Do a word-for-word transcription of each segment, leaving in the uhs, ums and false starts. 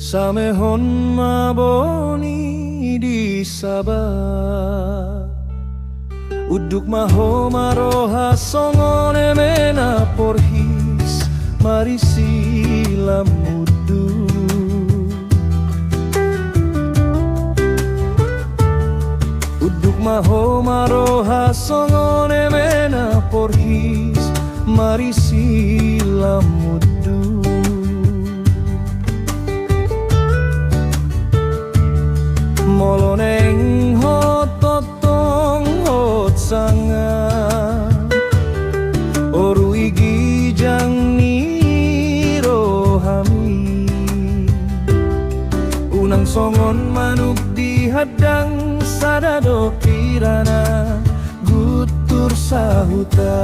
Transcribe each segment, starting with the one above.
Samehon ma boni di Saba. Unduk ma ho ma roha songon eme na porhis marisi lam unduk. Unduk ma ho ma roha songon eme na porhis marisi lam unduk. Molo naeng ho tongtong hot sanga, oruy ginjang ni rohami. Unang songon manuk di handang, sada do pirana guntur sahuta.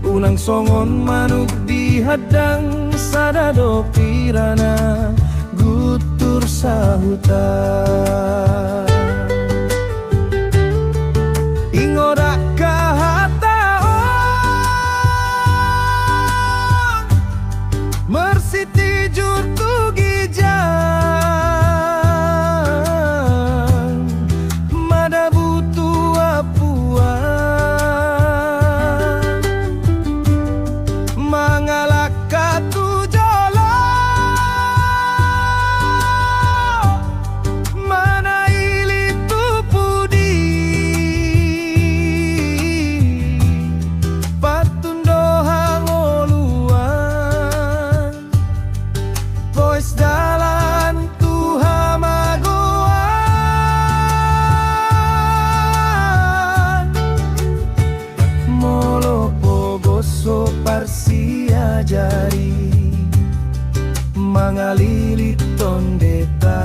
Unang songon manuk di handang, sada do pirana guntur sahuta. Ingot angka hata on, marsitijur tu ginjang, madabu tu ampuan, mangalangka tu jolo, manaili tu pudi, patundok hangoluan, tois dalan tu hamagoan. Molo pogos ho parsiajari, mangaliliton deta.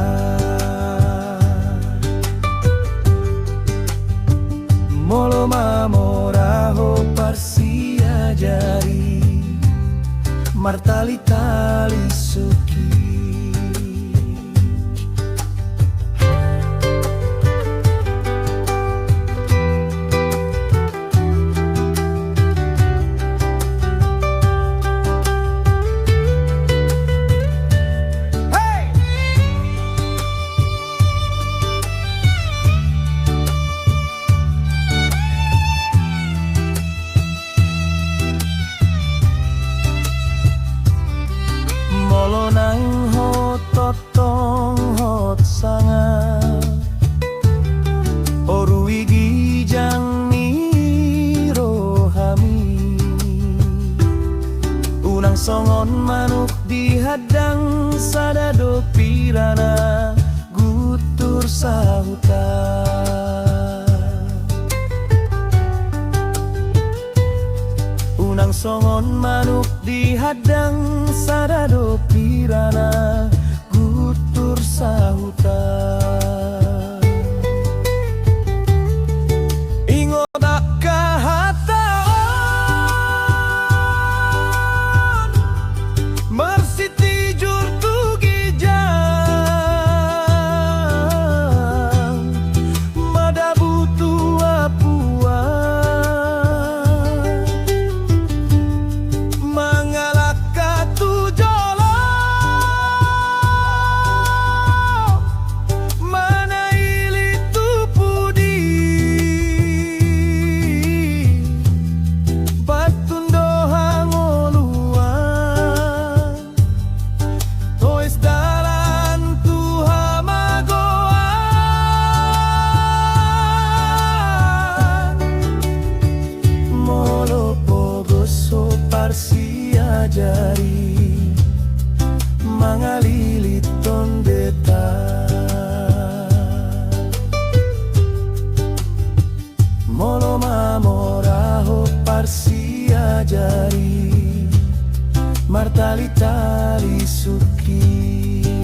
Molo mamora ho parsiajari, martalitali sungkit. Molo naeng ho tongtong hot sanga, oruy ginjang ni rohami. Unang songon manuk di handang, sada do pirana guntur sahuta. Unang songon manuk di handang, sada do pirana guntur sahuta. Ingot angka hata on, marsitijur tu ginjang, madabu tu ampuan, mangalangka tu jolo, manaili tu pudi, patundok hangoluan, tois dalan tu hamagoan. Molo pogos ho parsiajari, mangaliliton deta. Molo mamora ho parsiajari, martalitali sungkit.